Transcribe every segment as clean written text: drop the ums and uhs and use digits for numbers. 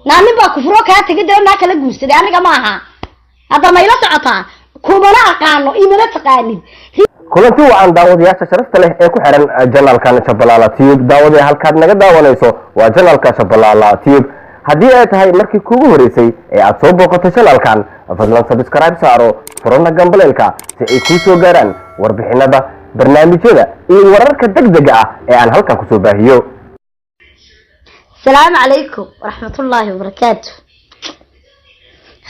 Naa nin baa kufuro kaa tegay dee, naa kala guursaday, aniga ma aha. Hadda ma ila socotaa? Kumana aqaano, imana taqaanid. Kulanti wacan, daawadayaasha sharafta leh ee ku xiran channelkan Shabalaala Tube. Daawadee, halkaad naga daawanayso waa channelka Shabalaala Tube. Haddii ay tahay markii kuugu horeysay ee aad soo booqato channelkan, fadlan subscribe saaro, furana gambaleelka si ay kuu soo gaaraan warbixinada, barnaamijyada iyo wararka degdega ah ee aan halkan kusoo baahiyo. Asalaamu calaykum waraxmatullaahi wabarakaatu.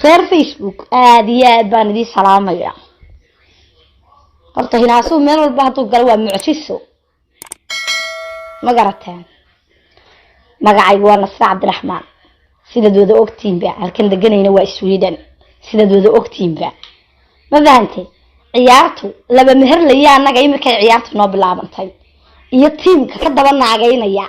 Reer Facebook, aada iyo aad baan idiin salaamaya. Horta hinaasuhu meel walba hadduu galo waa mucjiso, ma garateen? Magacaygu waa Nasre Cabdiraxmaan, sidaad wada ogtiinba. Halkan deganayna waa Sweden, sidaad wada ogtiinba. Ma fahantay? Ciyaartu laba meher laya annaga imikay ciyaartu noo bilaabantay iyo tiimka ka daba naagaynaya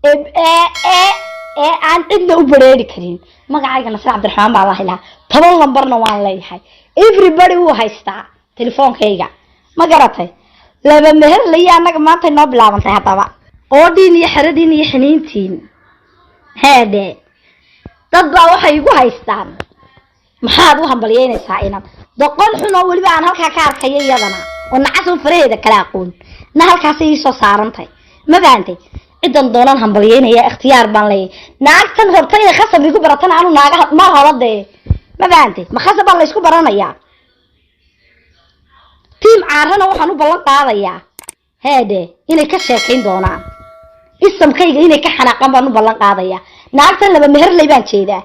ee aan cidna u bareeri karin. Magacayga Nasre Cabdiraxmaan baa la helaa, 10 lambarna waan leeyahay, everybody wuu haystaa telefoonkayga. Ma garatay? Laba meher laya annaga maantay noo bilaabantay. Haddaba qoodhiin iyo xeradiin iyo xiniintiin heedhe, dad baa waxay igu haystaan: maxaad u hambalyeynaysaa inan doqon xun oo weliba aan halkaa ka arkayo iyadana oo nacasun faraheeda kala aqoon na halkaasay iisoo saarantay? Ma fahantay? Ciddan doonaan hambalyeynaya, ikhtiyaar baan leeyahay. Naagtan horta inay khasab igu baratana anu naagaha ma rabo dee. Ma fahantay? Ma khasab baa laysku baranayaa? Tiim caarana waxaan u ballan qaadayaa, heedhe, inay ka sheekayn doonaan isamkayga, inay ka xanaaqaan baan u ballan qaadayaa. Naagtan laba meherley baan jeedaa,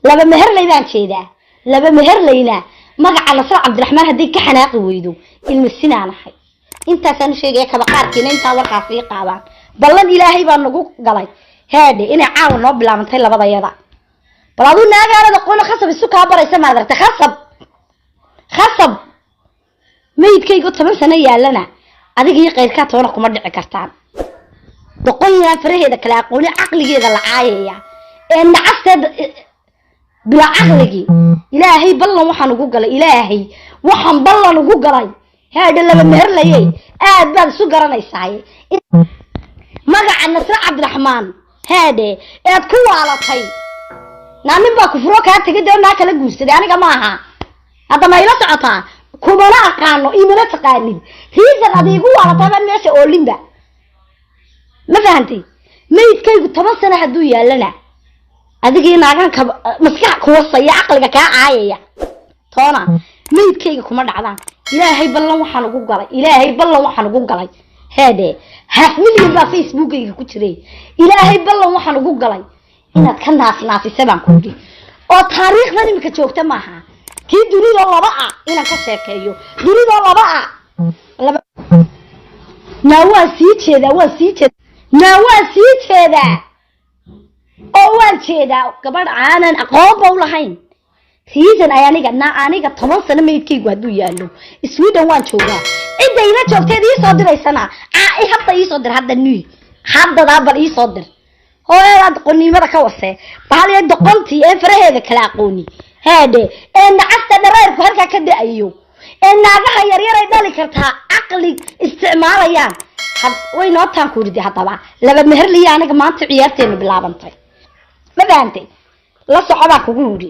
laba meherley baan jeedaa. Laba meherleyna magaca Nasre Cabdiraxmaan hadday ka xanaaqi weydo, ilma sinaan ahay. Intaasaan u sheegaya. Kabaqaarkiina intaa warkaas ii qaadaan. Ballan Ilaahay baa nagu galay, heedhe, inay caawa noo bilaabantay labadayada. Bal aduu naagaanada qoona khasab isu kaa baraysa, maad aragtay? Khasab, khasab meydkaygu 10 sano yaalana, adiga iyo keyrkaa toona kuma dhici kartaan. Doqonyaa faraheeda kala aqooni, caqligeeda la caayaya ee nacasteeda bilaa caqligii. Ilaahay ballan waxaan ugu galay, Ilaahay waxaan ballan ugu galay, heedhe, laba meherlayey, aad baad isu garanaysaay. Magaca Nasre Cabdiraxmaan, heedhe, eed ku waalatay. Naa nin baa kufuro kaa tegay dee, naa kala guursaday, aniga ma aha. Hadda ma ila socotaa? Kumana aqaano, imana taqaanid. Reason ad iigu waalataa baan meesha oolinba. Ma fahantay? Meydkaygu 10 sano hadduu yaalana, adigii naagan ka maskax kuwasaya, caqliga kaa caayaya toona, meydkayga kuma dhacdaan. Ilaahay ballan waxaan ugu galay, Ilaahay ballan waxaan ugu galay, heedhe, half million baa Facebookayga ku jiray. Ilaahay ballan waxaan ugu galay inaad ka naasnaasisa baan ku yidhi, oo taariikhdan imika joogta maaha, tii dunidoo laba ah inaan ka sheekeeyo. Dunidoo laba ah laba. Naa waan sii jeedaa, waan sii jeeda, naa waan sii jeedaa oo waan jeedaa gabadh aanan aqoonba u lahayn. Reason ay aniga, na aniga 10 sano meydkaygu hadduu yaallo, Sweden waan joogaa. Cidda ila joogteed iisoo diraysana hadda iisoo dir, hadda nuy, haddadaa bal iisoo dir. Hooyadaa doqonnimada ka wase bahaliya, doqontii ee faraheeda kala aqooni, heedhe, ee nacasta dhareerku halkaa ka da-ayo, ee naagaha yaryar ay dhali kartaa caqli isticmaalayaan way nootaan ku ridi. Haddaba laba meherliya aniga maanta ciyaarteenu bilaabantay. Ma fahantay? La soco baa kugu yidhi.